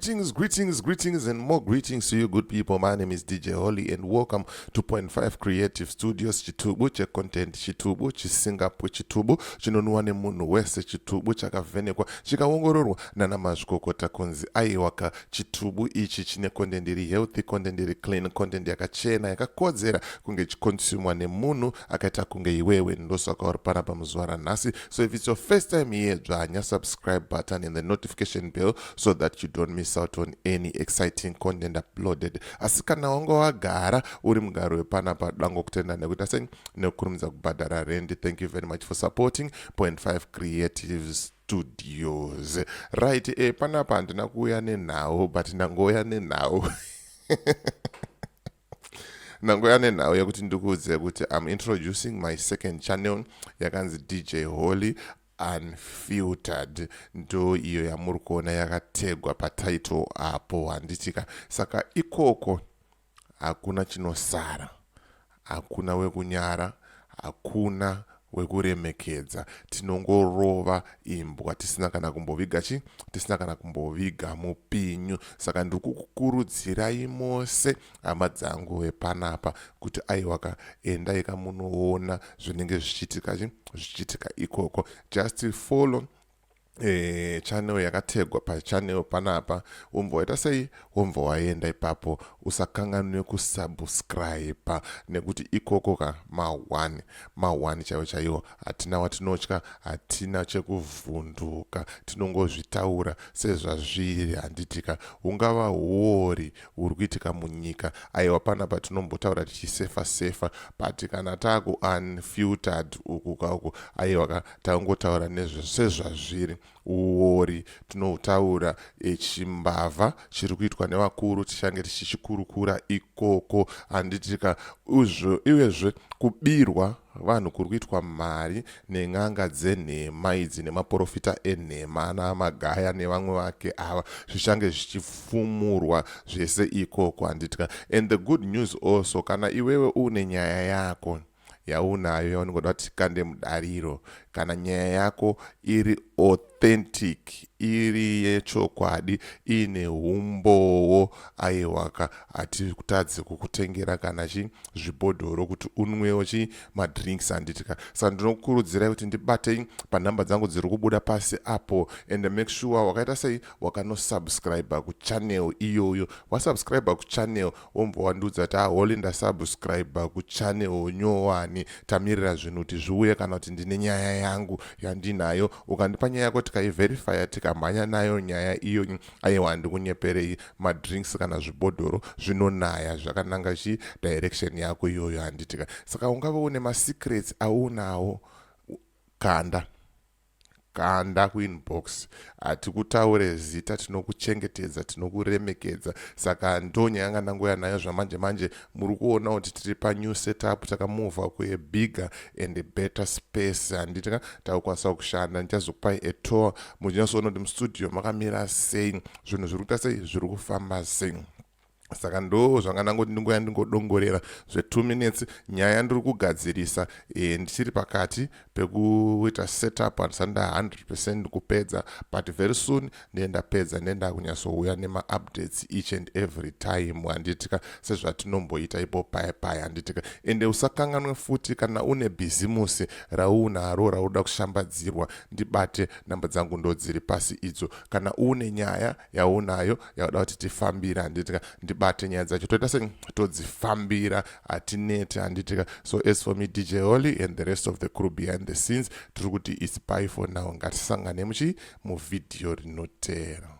Greetings, greetings, greetings, and more greetings to you, good people. My name is DJ Holly, and welcome to Point 5 Creative Studios. Chitubu checontent, chitubu chisingapwe, chitubu chinonwa nemunhu wese, chitubu chakavhenekwa chikaongororwa nana mazvikokota kunzi aiwaka, chitubu ichi chine content iri healthy, content iri clean, content yakachena, yakakodzera kunge ichiconsumwa nemunhu akaita kunge iwewe. Ndosaka uri panapa muzuva ranhasi. So if it's your first time here, dzvanya subscribe button and the notification bell so that you don't miss out on any exciting content uploaded. Asi kana wanga wagara uri mugaro wepanapa, dangokutenda nekuita sei, nekukurumidza kubhadhara rendi. Thank you very much for supporting Point 5 Creative Studios. Right, panapa handina kuuya nenhau, but ndangouya nenhau, ndangouya nenhau yekuti ndikuudze kuti I'm introducing my second channel yakanzi DJ Holly Unfiltered. Ndo iyo yamuri kuona yakategwa patitle apo, handitika? Saka ikoko hakuna chinosara, hakuna wekunyara, hakuna wekuremekedza. Tinongorova imbwa tisina kana kumboviga chi, tisina kana kumboviga mupinyu. Saka ndiri kukukurudzirai mose, hama dzangu vepanapa, kuti aiwaka, endai kamunoona zvinenge zvichiitika chi, zvichiitika ikoko. Just follow channel yakategwa pachannel panapa, wombva waita sei, wombva waenda ipapo. Usakanganwe kusubscribe, nekuti ikoko ka ma1 ma1 chaiwo chaiwo. Hatina watinotya, hatina chekuvhunduka, tinongozvitaura sezvazviri, handitika? Hungava huori huri kuitika munyika, aiwa, panapa tinombotaura tichisefa sefa. But kana taaku Unfiltered uku kauku, aiwa ka, tangotaura sezvazviri. Uori tinotaura, chimbavha chiri kuitwa nevakuru tichange tichichikurukura ikoko, handitika? Uyezve kubirwa vanhu kuri kuitwa mari nen'anga dzenhema idzi nemaprofita enhema namagaya nevamwe vake ava, zvichange zvichifumurwa zvese ikoko, handitika? And the good news also, kana iwewe une nyaya yako yaunayo yaunongoda kuti tikande mudariro, kana nyaya yako iri authentic, iri yechokwadi, iine umbowo, aiwaka, hatikutadzi kukutengera kana chi zvibhodhoro kuti unwewo chi madrinks, handitika? Saka ndinokurudzirai kuti ndibatei panhamba dzangu dziri kubuda pasi apo, and make sure wakaita sei, wakanosubscribe kuchannel iyoyo. Wasubscribe kuchannel, wombva wandiudza kuti, "Aholi, ndasubscribe kuchannel nyowani, tamirira zvinhu kuti zviuye," kana kuti, "Ndine nyaya yangu yandinayo." Ukandipa nyaya yako, tikaiverifya, tikamhanya nayo nyaya iyo, aiwa, handikunyeperei, madrinks kana zvibhodhoro zvinonaya zvakananga chi direction yako iyoyo, handitika? Saka ungave une masecrets aunawo, kanda, kanda kuinbox. Hatikutaure zita, tinokuchengetedza, tinokuremekedza. Saka ndo nyaya yanga ndangoya nayo zvamanje manje. Muri kuona kuti tiri panew setup, takamuvha kuebigger and better space, handitika? Takukwanisa kushanda. Ndichazokupai a tour muchinyatsoona kuti mustudio makamira sei, zvinhu zviri kuita sei, zviri kufamba sei. Saka ndo zvanga ndangoti ndingoya ndingodongorera zve2 minutes. Nyaya ndiri kugadzirisa, ndichiri pakati pekuita setup, handisati nda 100% kupedza, but very soon ndiye ndapedza, ndiye ndakunyatsouya nemaupdates each and every time, handitika? Sezvatinomboita ipo paya paya, handitika? Ende usakanganwe futi, kana une bhizimusi raunaro rauda kushambadzirwa, ndibate. Namba dzangu ndo dziri pasi idzo. Kana une nyaya yaunayo yauda kuti tifambire, handitika? Ndibate, nyaya dzacho toita se todzifambira, hatineti, handitika? So as for me, DJ Holly, and the rest of the crew behind the scenes, tiri kuti it's bye for now. Ngatisangane muchi muvhidhiyo rinotera.